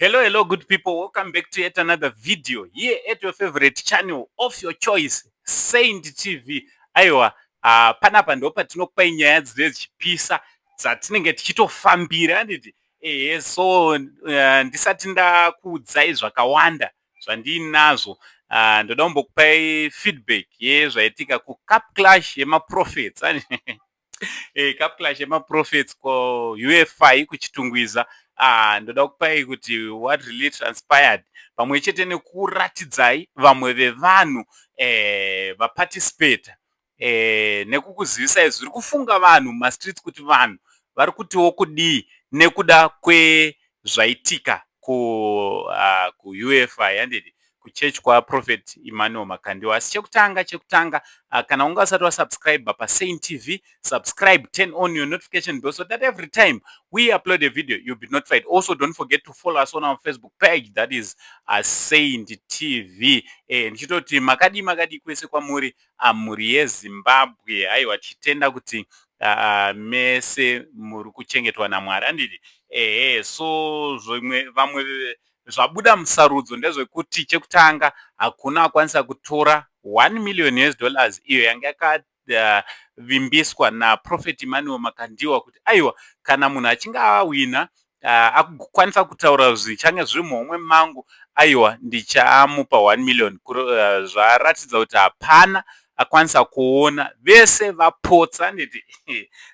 Hello, hello, good people. Welcome back to yet another video here at your favorite channel of your choice, Saint TV. Aiwa, panapa ndo patinokupai nyaya dzinenge dzichipisa dzatinenge tichitofambira, handiti? Ehe, so ndisati ndakuudzai zvakawanda zvandinazvo, ndoda kumbokupai feedback yezvaitika kuCup Clash yemaprophets, cup clash yemaprophets kuUFI kuChitungwiza. Ndoda kupai kuti what really transpired, pamwe chete nekuratidzai vamwe vevanhu vaparticipata, nekukuzivisai zviri kufunga vanhu mumastreets, kuti vanhu vari kutiwo kudii nekuda kwezvaitika kuUFI, handiti, kuchechi kwaProphet Emmanuel Makandiwa. Asi chekutanga, kana unga usati wasubscribe paSaint TV, subscribe, turn on your notification bell so that every time we upload a video, you'll be notified. Also, don't forget to follow us on our Facebook page, that is Saint TV. Ndichitoti makadii, makadii kwese kwamuri, mhuri yeZimbabwe? Aiwa, tichitenda kuti mese muri kuchengetwa naMwari, handiti? Ehe, so zvimwe vamwe zvabuda musarudzo ndezvekuti, chekutanga, hakuna akwanisa kutora 1 million US dollars iyo yanga yakavimbiswa naProphet Emmanuel Makandiwa kuti aiwa, kana munhu achinge awina, akukwanisa kutaura zvichange zviri muhomwe mangu, aiwa, ndichamupa 1 million. Zvaratidza kuti hapana akwanisa kuona, vese vapotsa, handiti?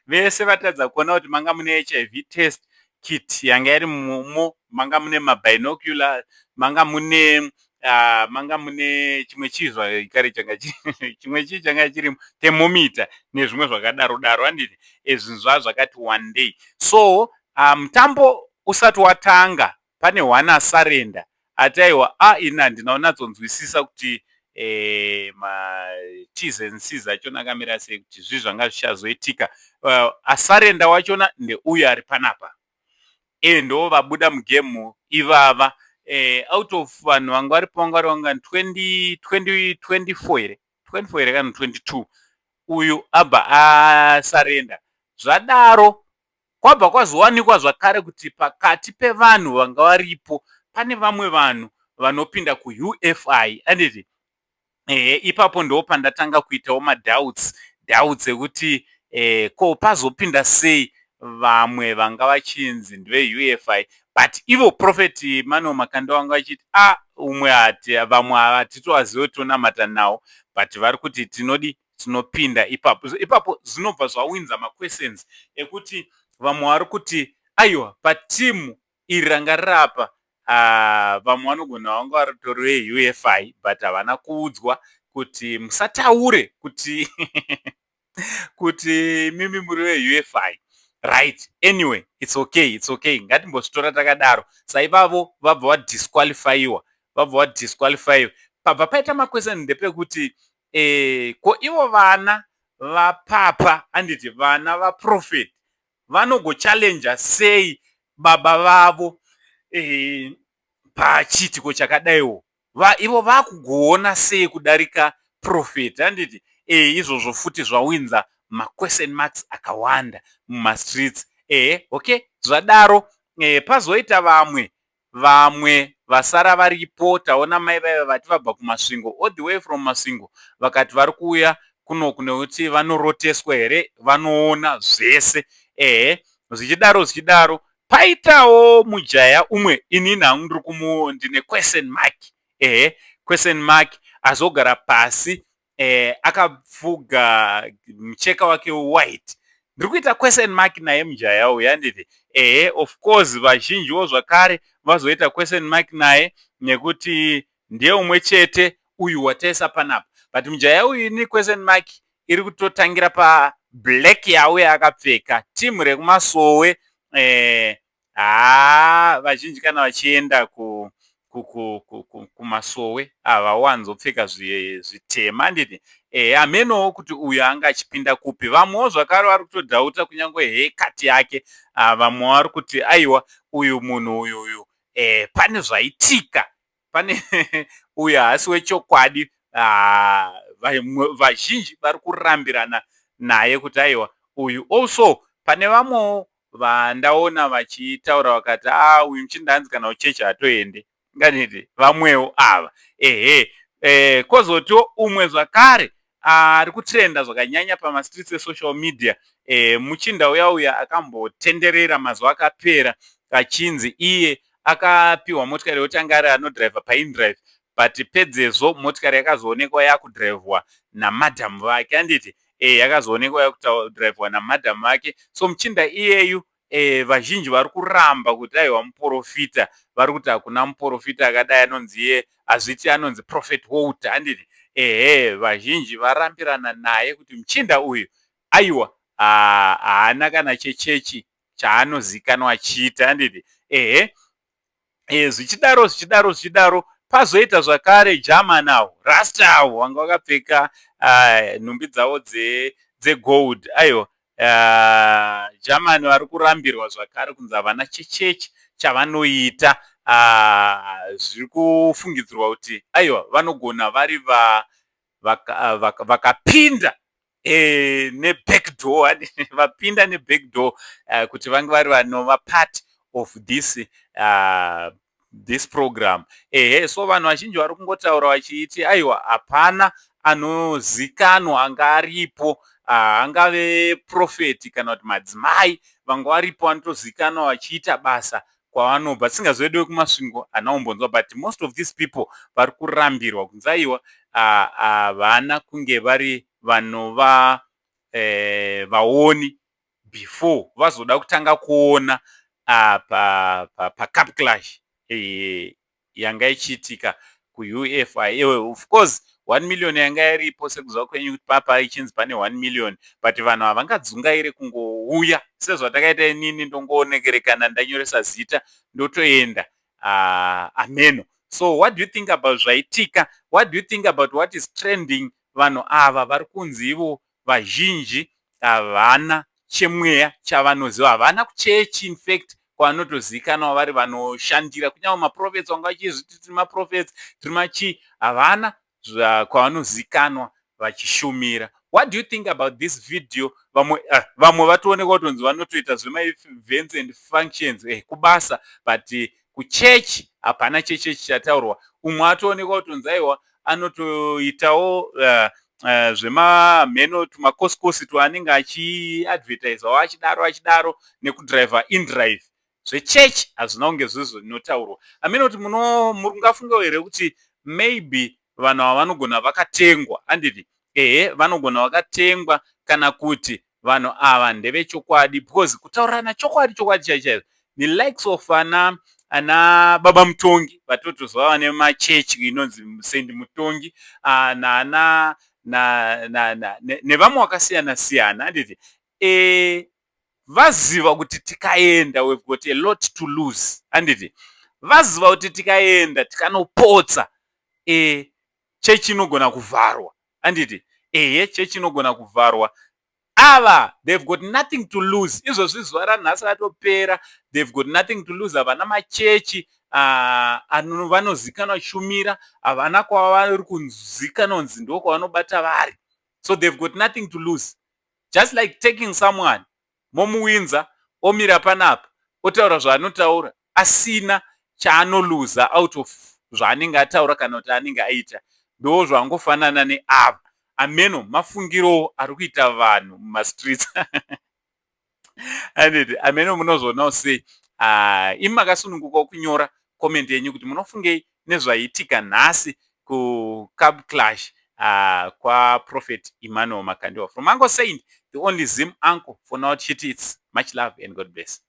Vese vatadza kuona kuti manga mune HIV test kit yanga iri mumo, manga mune mabinocular, manga mune chimwe chii zvakare changa, chimwe chii changa chirimo, thermometer nezvimwe zvakadaro daro, handiti? Zvinhu zvaa zvakati one day. So mutambo usati watanga, pane one asurrender, ati aiwa, a ini handina kunyatsonzwisisa kuti maTs and Cs achona akamira sei, kuti zvii zvanga zvichazoitika. Asurrender wachona ndeuyo ari panapa, ndo vabuda mugame ivava. Out of vanhu vanga varipo, vanga vari vangani? 24 here, 24 here kana 22? Uyu abva asurrender. Zvadaro kwabva kwazowanikwa zvakare kuti pakati pevanhu vanga varipo pane vamwe vanhu vanopinda kuUFI, anditi? Ehe, ipapo ndo pandatanga kuitawo madoubts ekuti ko pazopinda sei vamwe vanga vachinzi ndeveufi, but ivo Prophet Emmanuel Makandiwa vanga vachiti a umwe ati vamwe hatitovazive kuti tonamata nawo, but vari kuti tinodi tinopinda ipapo. Ipapo zvinobva zvawinza maquestions ekuti vamwe vari kuti aiwa, patimu iri ranga rirapa, vamwe vanogona vanga varitori veUFI, but havana kuudzwa kuti musataure kuti mimi muri veUFI, right? Anyway, it's okay, it's okay, ngatimbozvitora takadaro. Saivavo vabva vadisqualifyiwa, vabva vadisqualifyiwa. Pabva paita maquestion ndepekuti ko ivo vana vapapa, handiti, vana vaprophet vanogochallenja sei baba vavo pachiitiko chakadaiwo? Ivo vakugoona sei kudarika prophet, handiti? Izvozvo futi zvawinza maquestion marks akawanda mumastreets. Ehe, okay, zvadaro pazoita vamwe vasara varipo. Taona mai vaiva vati vabva kuMasvingo, all the way from Masvingo, vakati vari kuuya kunoku nekuti vanoroteswa here, vanoona zvese. Ehe, zvichidaro zvichidaro, paitawo mujaya umwe, inini hangu ndiri kumu ndine question mark. Ehe, question mark. Azogara pasi, akapfuga mucheka wake white. Ndiri kuita question mark naye mujaya uyu, handiti? Ehe, of course vazhinjiwo zvakare vazoita question mark naye nekuti ndiye umwe chete uyu wataisa panapa, but mujaya uyu, ini question mark iri kutotangira pablack yauya akapfeka. Timu rekumasowe, haa, vazhinji kana vachienda kumasowe havawanzopfeka zvitema, handiti? Hamenowo kuti uyu anga achipinda kupi. Vamwewo zvakare vari kutodoubta kunyange haircut yake. Vamwe vari kuti aiwa, uyu munhu uyuyu, pane zvaitika, pane uyu haasi wechokwadi. Vazhinji vari kurambirana naye kuti aiwa, uyu also. Pane vamwewo. Vandaona vachitaura vakati, "A, uyu muchinda hanzi kana kuchechi hatoende." Nganiti vamwewo ava, ehe. Kwozotiwo umwe zvakare ari kutrenda zvakanyanya pamastreets esocial media, muchinda uya uya akambotenderera mazuva akapera achinzi iye akapiwa motikari yekuti anga ari anodhiraivha paInDrive, but pedzezvo motikari yakazoonekwa yakudhiraivhwa namadhamu vake, handiti? Yakazoonekwa yakudhiraivhwa namadhamu vake. So muchinda iyeyu, vazhinji vari kuramba kuti aiwa, muprofita. Vari kuti hakuna muprofita akadai anonzi iye hazviti anonzi Prophet Walter, handiti? Ehe, vazhinji varambirana naye kuti muchinda uyu aiwa, haana kana chechechi chaanozikanwa achiita, handiti? Ehe. Zvichidaro, zvichidaro, zvichidaro, pazoita zvakare German avo, rasta avo vanga vakapfeka nhumbi dzavo dzegold. Aiwa, German vari kurambirwa zvakare kunzi havana chechechi chavanoita. Zviri kufungidzirwa kuti aiwa, vanogona vari vakapinda nebackdoor, vapinda nebackdoor kuti vange vari vanova part of this program. Ehe, so vanhu vazhinji vari kungotaura vachiti aiwa, hapana anozikanwa anga aripo, angave prophet kana kuti madzimai vanga varipo vanotozikanwa vachiita basa kwavanobva. Tisingazivi vekuMasvingo hana kumbonzwa, but most of these people vari kurambirwa kunzi aiwa, havana kunge vari vanova vaoni before vazoda kutanga kuona paCup Clash yanga ichiitika kuUFI. Of course 1 million yanga iripo, sekuziva kwenyu kuti papa ichinzi pane 1 million, but vanhu havangadzungaire kungouya sezvatakaita. Inini ndongoonekerekana ndanyoresa zita, ndotoenda ameno. So what do you think about zvaitika? What do you think about what is trending? Vanhu ava vari kunzi ivo vazhinji havana chemweya chavanoziva, havana kuchechi infact kwavanotozivikanwa vari vanoshandira. Kunyange maprophets vanga vachizviti tiri maprophets, tiri machii, havana kwavanozivikanwa vachishumira. What do you think about this video? Vamwe vatoonekwa kutonzi vanotoita zvemaevents and functions kubasa, but kuchechi hapana chechechi chataurwa. Umwe atoonekwa kutonzi aiwa, anotoitawo zvemamheno, tumakosikosi twaanenge achiadvertisawo achidaro achidaro nekudhiraivha InDrive. Zvechechi hazvina kunge zvizvo zvinotaurwa. Hamene kuti mungafungawo here kuti maybe vanhu ava vanogona vakatengwa, handiti? Ehe, vanogona vakatengwa, kana kuti vanhu ava ndevechokwadi? Because kutaurirana chokwadi, chokwadi chaicho chaizvo, the likes of ana Baba Mutongi vatotozova vane machechi inonzi St Mutongi, naana nevamwe vakasiyana siyana, handiti? Vaziva kuti tikaenda we've got a lot to lose, handiti? Vaziva kuti tikaenda tikanopotsa, chechi inogona kuvharwa, handiti? Ehe, chechi inogona kuvharwa. Ava they've got nothing to lose. Izvozvi zuva ranhasi ratopera, they've got nothing to lose. Havana machechi vanozikanwa shumira, havana kwavari kuzikanwa kunzi ndo kwavanobata vari, so they've got nothing to lose. Just like taking someone, momuwinza, omira panapa otaura zvaanotaura asina chaanoluza out of zvaanenge ataura kana kuti anenge aita. Ndo zvangofanana neava. Ameno mafungiro ari kuita vanhu mumastreets, anditi? Ameno munozoonawo sei. Imi makasunungukawo kunyora comment yenyu kuti munofungei nezvaitika nhasi kuCup Clash kwaProphet Emmanuel Makandiwa. From Uncle Saint, the only Zim uncle for now, chiti it's much love and God bless.